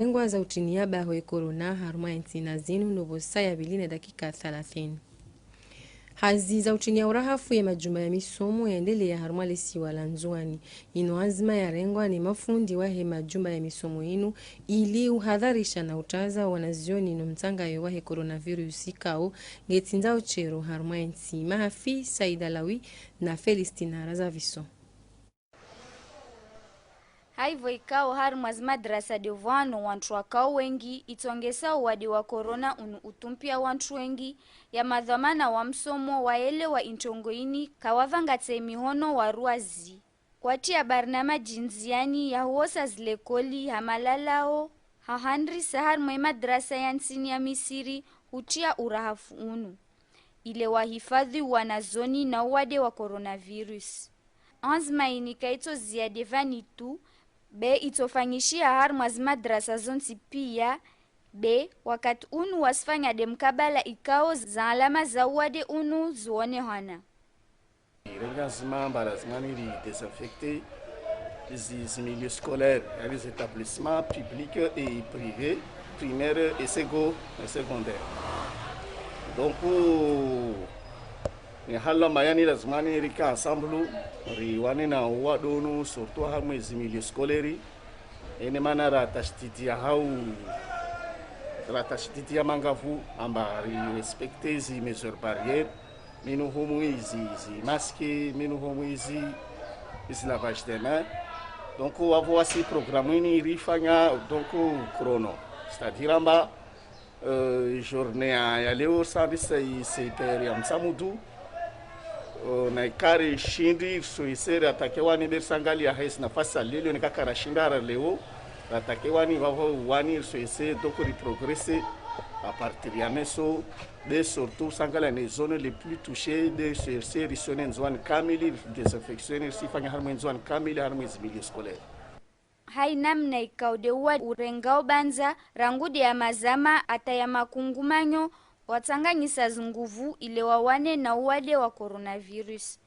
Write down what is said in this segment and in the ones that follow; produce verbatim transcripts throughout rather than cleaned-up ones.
Rengwa za utrinia baho ye corona harumwa entsi na zinu ndopvo saa ya pvili na dakika thalathini. Hazi za utrinia urahafu ye majumba ya misomo yaendeleya harumwa lesiwa la Ndzuwani. Inu anzima yarengwa ni mafundi wahe majumba ya misomo inu ili uhadharisha na utraza wanazioni no mtsangayo wahe coronavirus ikao ngetsindzao shero harumwa entsi. Mahafi Said Alawi na Felistina Razaviso. Haivo ikao harimwa zimadrasa de vwano wantru wakao wengi, itsongesa uwade wa corona unu utumpia wantru wengi, ya madhwamana wa msomo waelewa introngo ini, kawapvangatse mihono waruwazi. Watria barnamaji ndziani ya huosa zilekoli ha malalao, ha handrisa harimwa imadrasa ya ntsini ya Misiri, hutria urahafu unu. Ile wahifadhi wanazioni na uwade wa coronavirus. Anzima ini kaitso ziade vani tu, be itsofanyishiha harimwa zimadrasa zontsi pia, be wakati unu wasifanya de mkabala ikao za alama za uwade unu zionehana. Irenga nzima amba lazima ni ri désinfecter zi, zi milieux scolaires, yani zi établissements publics et privés, primaires et seco-, et secondaires. Donc, ni hali amba yani lazima ni rike ensemble, riwane na uwade unu, surtout harimwa zi milieux scolaires. Ene mana ratashtitiya hau, ratashtitiya mangavu amba ri respecter zi mesures barrières, minu humu izi, zi masques, minu humu izi, izi lavage de mains. Donc, wapvo wasi programme ini rifanya, donc, chrono. C'est-à-dire amba, euh, journée ya, ya leo samedi sai, sai période ya Mtsamudu. Euh, na ikari shindi, so ise ratakewani bersangali ya hesi nafasi ya leo, ni kakara shinda ra leo, ratakewani, vavo wani, so ise, donc ri progresser à partir ya meso, de surtout sangala ne zones les plus touchées, de so ise, risone Ndzuwani kamili, désinfection, sifanya harimwa Ndzuwani kamili, harimwa zi milieux scolaires. Hayi namna ikao de uwade urengao bandza, rangu de ya mazama, hata ya makungumanyo, watsanganyisa zinguvu ile wawane na uwade wa coronavirus.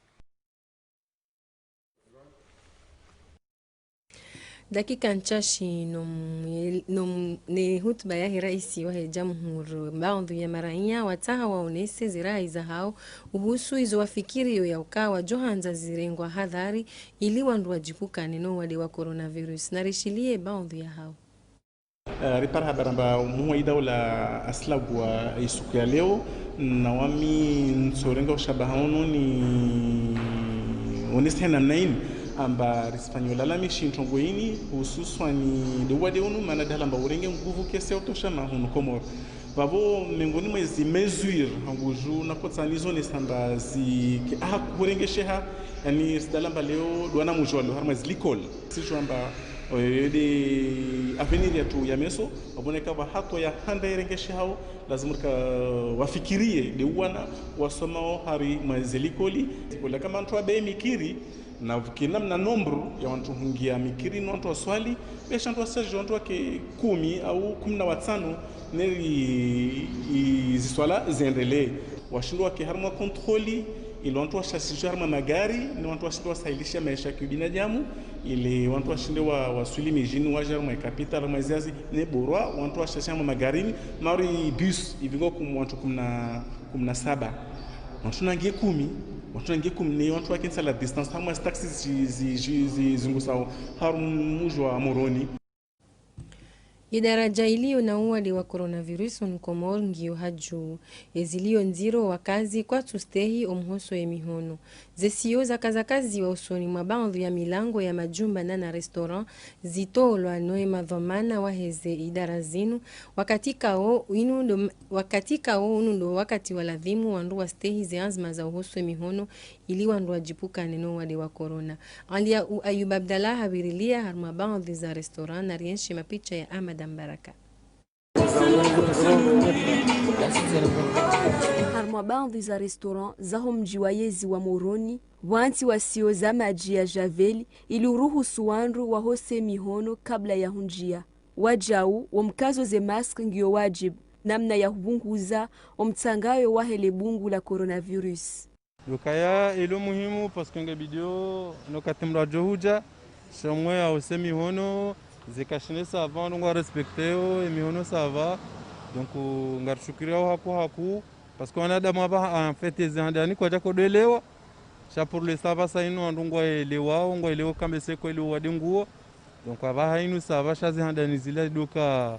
Dakika ntsashi no mwe-, no m-, ne hutuba yahe raisi wahe jamhuri, baadhwi ya maraiya watsaha waonese zirayi zahao uhusu izo wafikiriyo ya uka wadjohandza zirengwa hadhari ili wandru wadjipvukane no uwade wa coronavirus. Narishiliye baadhwi yahao. Eh, ripara habari amba umuhuu wa idaula asilagua isuku ya leo, na wami ntsorenga ushabaha unu nionese namna ini amba risifanye ulalamishi ntrongo ini, hususwani de uwade unu, mana dahala amba urenge nguvu kiasi ya utosha mahunu Komoro. Vavo mengoni mwa zi mesures hangu ju nakotsani zonesa amba zike aha kurengesheha, yani risidala amba leo de wana mujwalo harimwa zi likoli. Sijua amba, eh, de avenir yatru ya meso, vavo neka va hatua ya handa irengeshehao, lazima rika wafikiriye de wana wasomao harimwa zi likoli. Likoli kama wantru wabe mikiri, na vukina mna nombre ya wantru hungia mikiri ni wantru waswali, be sha wantru wasaji wantru wake kumi au kumi na watsano, ne i, i, ziswala ziendelee. Washindwa wake harimwa contrôle, ile wantru washasishwa harimwa magari, ne wantru washindwa wasahilisha maesha ya kibinadamu, ile wantru washinde wa, waswili mijini, waje harimwa capital, harimwa ziazi, ne borwa, wantru washasha harimwa magarini, mari bus, ivingo kum-, wantru kumi na, kumi na saba. Wantru nange kumi, wantru nange kumi, ne wantru wakentsa la distance, harimwa zi taxi zi, zi, zi, zi, zingusao, harimwa mujwa Moroni. Idaraja iliyo na uwade wa coronavirus hunu Komori ngiyo hadju. Eziliyo ndziro wakazi kwatsu stehi omhoso ye mihono. Zesiyo zakazakaziwa usoni mwa baadhwi ya milango ya majumba na na restaurant zitolwa no ye madhwamana waheze idara zinu, wakati kao inu ndo, wakati kao unu ndo wakati wa ladhimu wandru wastehi ze anzima za uhoso ye mihono ili wandru wadjipvukane no uwade wa corona. Anlia u Ayub Abdallah hawirilia harumwa baadhwi za restaurant na rienshi mapicha ya Ahmad Mbaraka. Harumwa baadhwi za restaurant zaho mdji wa yezi wa Moroni, wantsi wasiyo za madji ya javel ili uruhusu wandru wahose mihono kabla ya hunjia. Wajau, wo mkazo ze masque ngiyo wajibu, namna ya hupvunguza omtsangayo wahe le bungu la coronavirus. Yukaya ilo muhimu, parce que nge bidio no kati mdru adjo huja, sha mwe ahose mihono, Ze cache-nez ça va, wandru ngwa respecteo, emihono ça va. Donc, ngarishukuriao haku haku. Parce que wanadamu apvaha, en fait, ezi handani kwadja kodoelewa. Sha pour l'instant, apvasa inu wandru ngwaelewao, ngwaelewao kamwe se kweli uwade nguo. Donc, apvaha inu ça va, sha zi handani zila ndo uka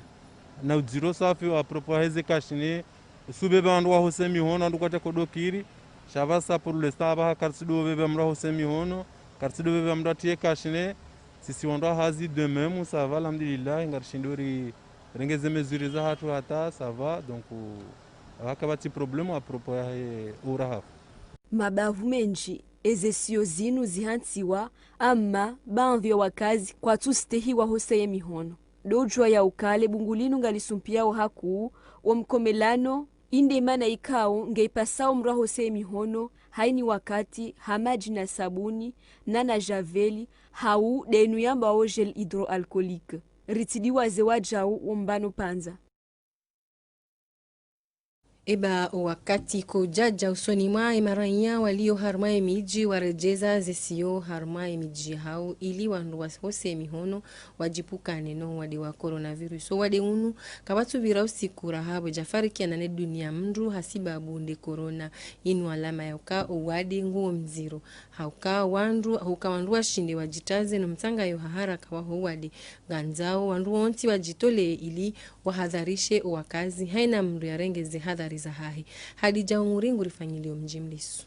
na udziro swafi, à propos heze cache-nez. Usubebe wandru wahose mihono, wandru kwadja kodokiri. Sha apvasa pour l'instant, apvaha karitsi dobebe mndru wahose mihono, karitsi dobebe mndru atriye cache-nez. Sisi wandru wa hazi de même, ça va, alhamdulillah, ngarishindo ri, renge ze mesures zahatru hata, ça va, donc, euh, apvaha kapvatsi problème à propos yahe urahafu. Mabavu mendji, eze siyo zinu zihantsiwa, amma, baadhwi ya wakazi, kwatsu stehi wahose ye mihono. Ndo udjuwa ya uka le bungu linu ngalisumpiyao haku, wo mkomelano, inde mana ikao, nge ipasao mndru ahose ye mihono, haini wakati, ha madji na sabuni, na na javel, hau, nde inu yambwao gel hydroalcoolique. Ritsidiwaze wadjau, wo mbano pvandza. Eba o wakati kodjadja usoni mwa emaraya walio harumwa emidji waredjeza ze siyo harumwa emidji yahao ili wandru wahose mihono wadjipvukane no wade wa coronavirus. O wade unu kapvatsu pvira usiku raha pvo djafarikiana ne dunia mndru hasibabu nde corona. Inu alama ya uka o wade nguo mdziro. Hauka wandru, hauka wandru washinde wadjitaze no mtsangayo ha haraka waho wade. Ngandzao wandru wontsi wadjitolee ili wahadharishe o wakazi, haina mndru yarenge ze hadhari zahahe. Hadidja Umuri ngurifanyilio mdjimliso.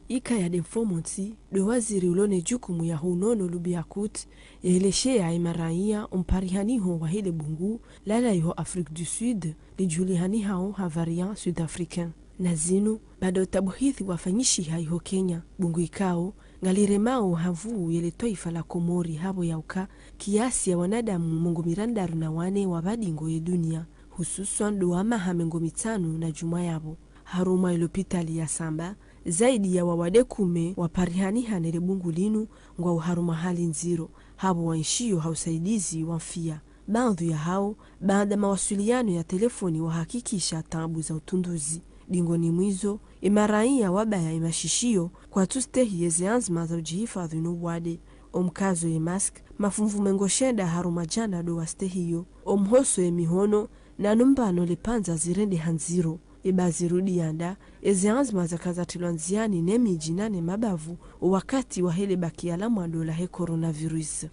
Ikaya nde mfomontsi, ndo waziri ulo ne jukumu ya hunono Lubi Yakut, yaelesheya emaraya o mparihaniho wahe le bungu, lalawa iho Afrique du Sud, lidjulihanihao ha variant sud-africain. Na zinu, baada o tabuhithi wafanyishiha iho Kenya, bungu ikao, ngaliremao ha nvuu yele twaifa la Komori hapvo ya uka, kiasi ya wanadamu mengo mirandaru na wane wabadingo ye dunia, hususwan ndo wa maha mengo mitsanu na djumwa yapvo. Harumwa elopitali ya Samba, zaidi ya wawade kume waparihaniha nele bungu linu ngwao harumwa hali ndziro, hapvo waenshiyo ha usaidizi wa mfiya. Baadhwi yahao, baada mawaswiliyano ya telefoni wahakikisha taabu za utunduzi. Dingoni mwa izo, emaraya wabaya emashishiyo, kwatsu stehi yeze anzima za udjihifadhwi no wade. O mkazo ye mask, mafumvu mengo shenda harumwa djana ndo wastehiyo. O mhoso ye mihono, na numbano le pvandza zirendeha ndziro. Eba zirudi yanda, eze anzima zaka zatrilwa ndziani ne midji na ne mabavu, o wakati wahe le bakiya la mwando lahe coronavirus.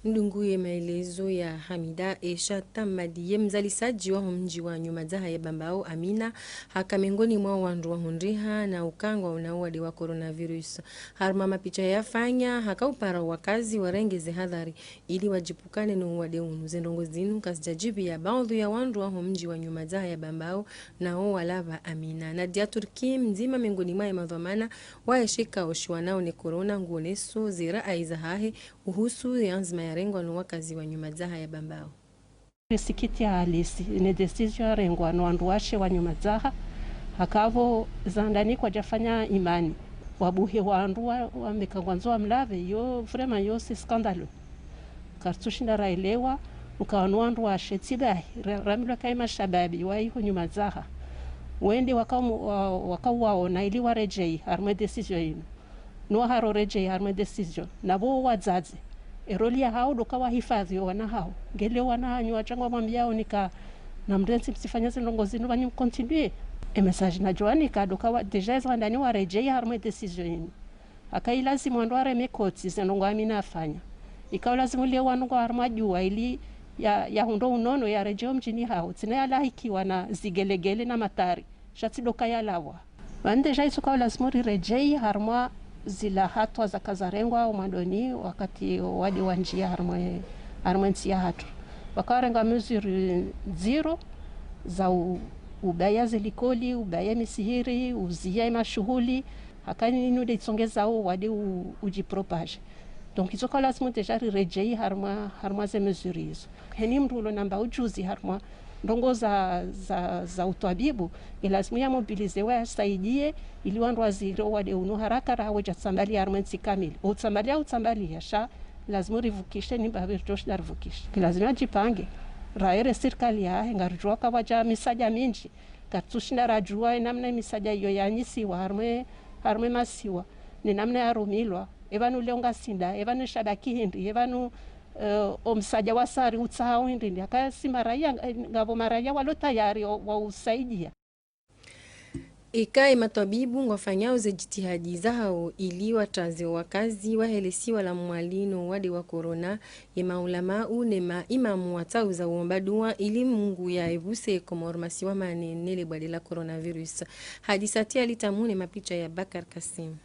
Ndungu ye maelezo ya Hamida Esha Tamadi, ye mzalisadji waho mdji wa Nyumadzaha ya Bambao, Amina, haka mengoni mwa wandru wahundriha na ukangwa una uwade wa coronavirus. Harumwa mapicha yafanya, haka upara wakazi warenge ze hadhari ili wadjipvukane no uwade unu. Ze ndrongo zinu kazidjadjipviya baadhwi ya wandru waho mdji wa Nyumadzaha ya Bambao, nao walapva Amina. Nadia Turki, mdzima mengoni mwa emadhwamana wahe shikao shiwanao ne corona, nguoneso ze rayi zahahe uhusu ye anzima yarengwa no wakazi wa Nyumadzaha ya Bambao. Risikitiha halisi ne décision yarengwa no wandru washe wa Nyumadzaha, haka pvo za handani kwadjafanya imani. Wabuhe wandru wa, wambe ka ngwandzo wamlapve, yo vraiment yo c'est scandaleux. Karitsushinda raelewa, uka wanu wandru washe tsi bahi, ra-, rambilwa ka emashababi wa iho Nyumadzaha. Wende waka umu-, wa-, waka uwaona ili waredjeyi harumwa e décision inu. No waharo redjeyi harumwa e décision. Na pvo wadzadze. E rôle yahao ndo uka wahifadhwi o wana hao. Ngele wana hanyu watsangwa mwambiyao nika namrentsi mtsifanya ze ndrongo zinu pvanyu mcontinuer. E message nadjo wanika ndo uka wa-, déjà eza handani waredjeyi harumwa e décision inu. Haka ilazimu wandru wareme kotsi ze ndrongo Amina afanya. Ikao lazimu leo wanu ngwao harumwa djuwa ili ya, yahundre unono yaredjeyi o mdjini hao. Tsina yalahikiwa na zigelegele na matari. Sha tsi ndo uka yalapvwa. Pvanu déjà itsoka lazimu riredjeyi harumwa zila hatwa zaka zarengwa o mwandoni wakati o wade wandjiya harumwa, harumwa entsi yahatru. Waka warenga mesure ndziro za u-, ubaya ze likoli, ubaya misihiri, uziya emashuhuli, haka inu nde itsongezao o wade u-, udjipropager. Donc, itsoka lazimu déjà riredjeyi harumwa, harumwa ze mesure izo. Heni mndru ulo namba ujuzi harumwa ndrongo za, za, za utwabibu, ilazimu yamobilizewa yasaidiye, ili wandru wazire o wade unu haraka raha wedja tsambaliya harumwa entsi kamili. O tsambaliya, o tsambaliya, sha, lazimu ripvukishe, ni mbapvi ridjoshinda ripvukishe. Ilazimu yadjipange, raha ere sirikali yahe, ngaridjuwa ka pvwadja misadja mindji, karitsushinda radjuwa enamna emisadja iyo yanyisiwa harumwa, harumwa emasiwa, ne namna yarumilwa, Epvanu leo ngasinda, epvanu shabaki hindri, epvanu, eh, omsadja wa sari utsaha hindri, ndi haka si maraya, eh, ngapvo maraya walo tayari wa, wa usaidia. Ika ematwabibu ngwafanyao ze jitihadi zahao ili watraze owakazi wahe lesiwa la Mwali no wade wa corona, emaulamau ne maimamu watsauza uomba dua ili Mungu yaepvuse Komori masiwa mane ne le bwade la coronavirus. Hadisa tia litamu ne mapicha ya Bakar Kasim.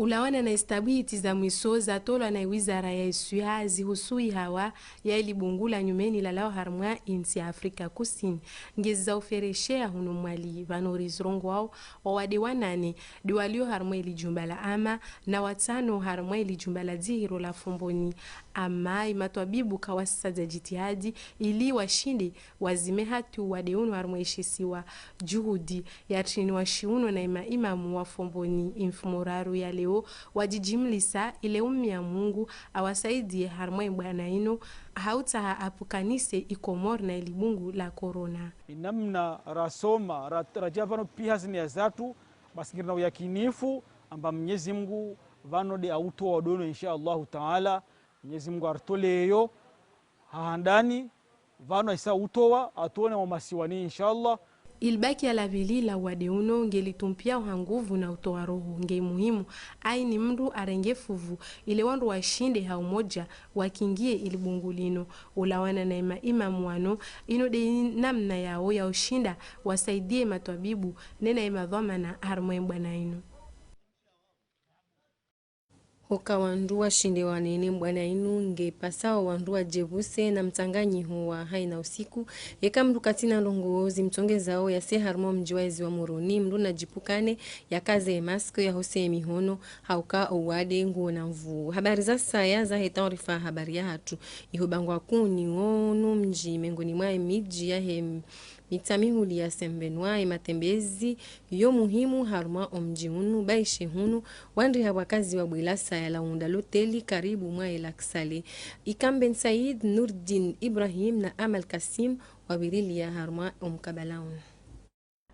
Ulawana na istabwiti za mwiso zatolwa na iwizara ya iswiha zihusu ihawa ya ilibungu la nyumeni lalao harumwa intsi ya Afrika Kusini, ngezi za ufereshea hunu Mwali, pvanu rizirongowao wawade wanane de walio harumwa ili jumba la ama na watsano harumwa ili jumba la dzihiro la Fomboni. Ama imatwabibu kawasaza jitihadi ili washinde wazime hata uwade unu harumwa ishisiwa. Juhudi yatriniwa shiuno na imaimamu wa Fomboni imfumo raru ya leo wajijimlisa ile umia Mungu awasaidie harumwa ibwana inu, hautsaha apukanise iKomori na ilibungu la corona. Inamna rasoma, ra-, raja pvanu piha zini ya zatu, basi ngirina uyakinifu amba Mnyezi Mungu pvanu de autowa wade unu, insha Allahu Taala. Mnyezi Mungu aritoleyo ha handani, pvanu aisa utowa, atuone wa masiwani, insha Allah. Ilibaki ya la pvili la uwade uno ngelitumpiao ha nguvu na utowa roho, nge muhimu aini mndru arenge fuvu, ile wandru washinde ha umoja wakingie ilibungu lino. Ulawana na imaimamu wano, ino de namna yao ya ushinda wasaidie matwabibu nena imadhwamana harumwa ibwana inu. Hoka wandru washinde wanene mbwana inu ngepasao wandru wajepvuse na mtsanganyiho wa haina usiku. Eka mndru katsina ndrongoo zimtsongezao yase harumwa mdji wa ezi wa Moroni, mndru najipukane, yakaze mask, yahose mihono, hauka owade nguona mvuu. Habari za saya zahe taarifa habari yahatru. Iho Bangwa Kuu ni wonu mdji mengoni mwa emidji yahe mitsamihuli ya Saint-Benoît, ematembezi yo muhimu harumwa omdji unu, baishe hunu, wandru ha wakazi wa Bwelasa ya launda loteli karibu mwa ela Ksale. Ikamben Said, Nurdin Ibrahim na Amal Kasim wawirilia harumwa omkabala unu.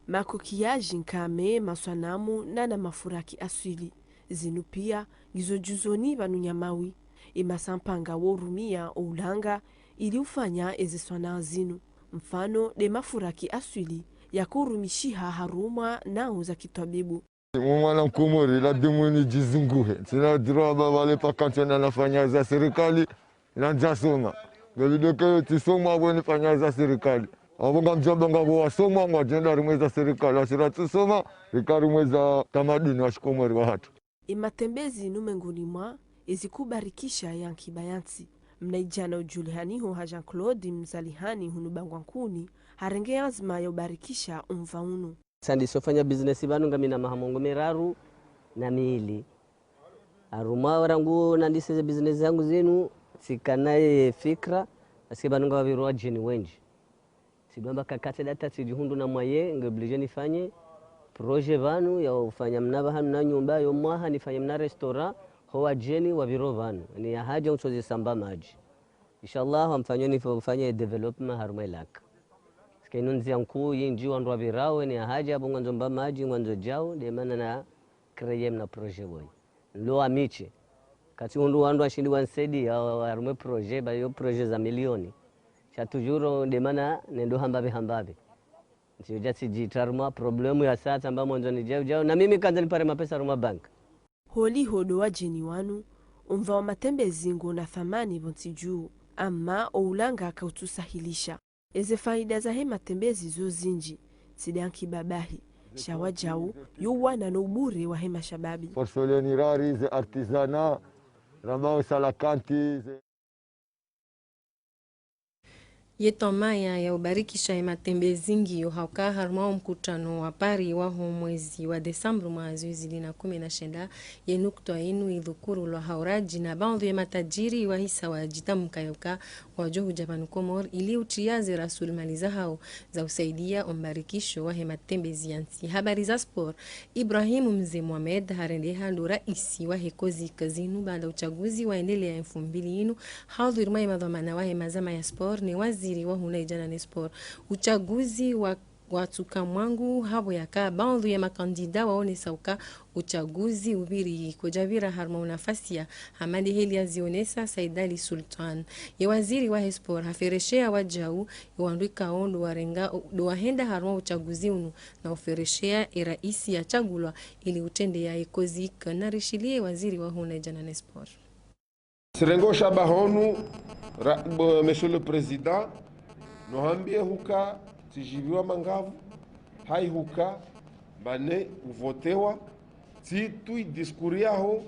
Makokiyaji nkame, maswanamu, nana mafuraki aswili. Zinu pia ngizo juzoni pvanu Nyamawi. Emasampanga worumia oulanga ili ufanya eze swanaa zinu. Mfano de mafuraki aswili yakorumishiha harumwa nao za kitwabibu. Mwana mkomori, lazimu nijizunguhe. Tsina droit amba pvale paka ntsona nafanya za serikali, na ntsasoma. Ngevidoke tsisoma apvo nifanya za serikali. Apvo ngamdjwamba ngapvo wasoma, ngwadjenda harimwa za serikali. Wasi ratsisoma, rika harimwa za tamaduni wa shikomori wahatru. Ematembezi nu mengoni mwa ezikubarikisha ya nkiba ya ntsi. Mnaidjana ujulihaniho ha Jean-Claude Mzalihani hunu Bangwa Nkuni, harenge anzima ya ubarikisha omva unu. Sa ndisofanya business pvanu ngamina maha mengo miraru na mili. Harumwa rangu nandise ze business zangu zinu, tsikana ye fikra, parce que pvanu ngapvapvirwa wadjeni wendji. Tsidjwamba kakate data tsidjihundru na mwaye, nge obligé nifanye projet pvanu ya ufanya mna pvahanu na nyumba, yo mwaha nifanye mna restaurant, ho wadjeni wapviro pvanu. Ni ya haja utsozisamba madji. Inshallah, wamfanyo nifo ufanya développement harumwa ilaka. Parce que inu ndzia nkuu yindji wandru wapvirao, ni ya haja apvo ngwandzo mba madji, ngwandzo djau, de mana na créer mna projet woyi. Nlo wa miche. Katsi hundru wandru washindi wansedi ya, ya, harumwa projet, ba yo projet za milioni. Sha toujours de mana nendo hambapvi hambapvi. Ntsiyo dja tsidjitra harumwa problème ya sasa amba mwandzo ni djau djau. Na mimi kandza nipare mapesa harumwa bank. Holiho do wadjeni wanu, omva wa matembezi ngona thamani pvontsi dju. Ama oulanga kautsusahilisha. Eze faida zahe matembezi zo zindji, tsi de ankiba bahi. Sha wadjau, yo wana no ubure wahe mashababi. Porcelaine rari, ze artisanat, rambao salakanti, ze Ye twamaya ya ubarikisha ye matembezi ngiyo hauka harumwa omkutano wa Paris waho mwezi wa desambru mwaha zihwi zili na kume na shenda, ye nukutwa inu idhukurulwa ha uradji na baadhwi ye matajiri wahisa wajitamka yauka ngwadjo hudja pvanu Komori ili utriya ze rasulimali zahao za usaidia ombarikisho wahe matembezi ya ntsi. Habari za sport. Ibrahim Mze Mohamed harendeha ndo raisi wahe COSIC zinu baanda uchaguzi waendelea mfumbili inu, hadhwiri mwa ye madhwamana wahe mazama ya sport ne waziri wa huna idjana ne sport. Uchaguzi wa Watsuka mwangu hapvo yaka baadhwi ya makandida waonesa uka utsaguzi upviri kwadjapvira harumwa unafasi ya, hama ndeheli yazionesa Said Ali Sultan. Ye waziri wahe sport hafereshea wadjau, ye wandru ikao ndo warenga, ndo wahenda harumwa utsaguzi unu, na ufereshea ye raisi yatsagulwa ili utrendeya ye COSIC. Narishiliye waziri wahe unayidjana ne sport. Tsirengo shabaha hunu ra, bo, Monsieur le Président, nohambie huka tsidjipviwa mangavu, hayi huka mane uvotewa, tsi tu idiscours yaho,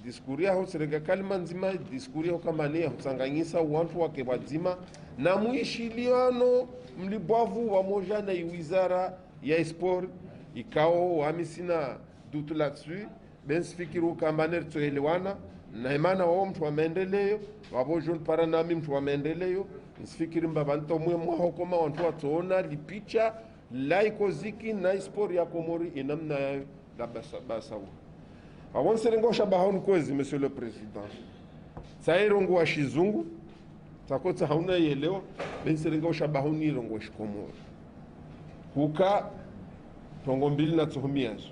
discours yaho, tsirenga kalima ndzima, idiscours yaho kamane yahutsanganyisa wantru wake pvwadzima, na mwishiliano mlibwavu pvamoja na iwizara ya sport, ikao wami tsina doute là-dessus, be ntsifikiri uka mane ritsoelewana, na imana wao mntru wa maendeleo, pvapvo djo nipara nami mntru wa maendeleo, ntsifikiri mba pvantso mwe mwaho koma wantru watsoona lipicha la i COSIC na i sport ya Komori inamna yayo la basa, basa u. Pvapvo ntsirengo shabaha hunu kwezi, Monsieur le Président. Tsayirongowa shizungu, tsakotsaha unayielewa, be ntsirengo shabaha hunu nirongowe shikomori. Huka, trongo mbili natsohumiazo.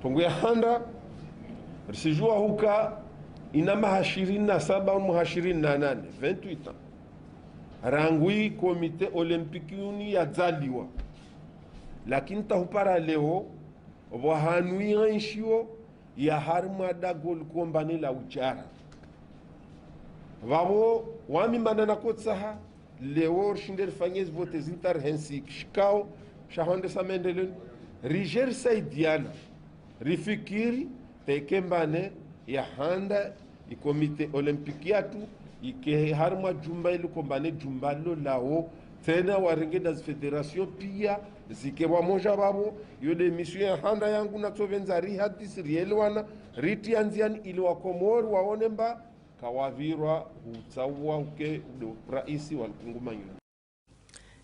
Trongo ya handa, risidjua huka ina maha ishirini na saba au maha ishirini na nane, vingt-huit ans. Rangu i Comité Olympique unu yadzaliwa. Lakini tsahupara leo, pvwa hanu yaenshio, ya harimwa dago likombane la udjara. Pvapvo, wami mana nakotsaha, leo rishinde rifanye zivote zintsi rihentsi shikao, sha hwandesa maendeleo, ridje risaidiana, rifikiri, teke mane, ya handa, i Comité Olympique yatru, ike harimwa djumba ili kombane djumba lo lawo, tsena warenge na zi fédération pia, zike pvamoja pvapvo, iyo nde mission ya handa yangu natsopvendza rihadisi rielewana, ritriandziani ili wa Komori waone mba, kawapvirwa, hutsaua uke, ndo raisi wa likungumanyo.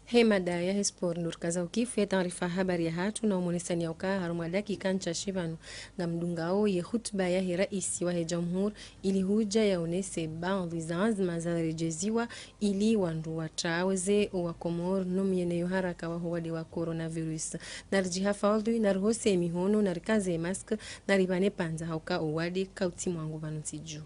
He mada yahe sport ndo rikaza ukifu ye taarifa habari yahatru na umonesani ya uka harumwa dakika ntsashi pvanu ngamdungao ye hutuba yahe raisi wahe jamhuri ili hudja yaonese baadhwi za anzima zaredjeziwa ili wandru watraoze wa Komori no myeneyo haraka waho wade wa coronavirus. Naridjihafadhwi, narihose mihono, narikaze mask, naripvane pvandza hauka owade kautsi mwangu pvanu ntsi dju.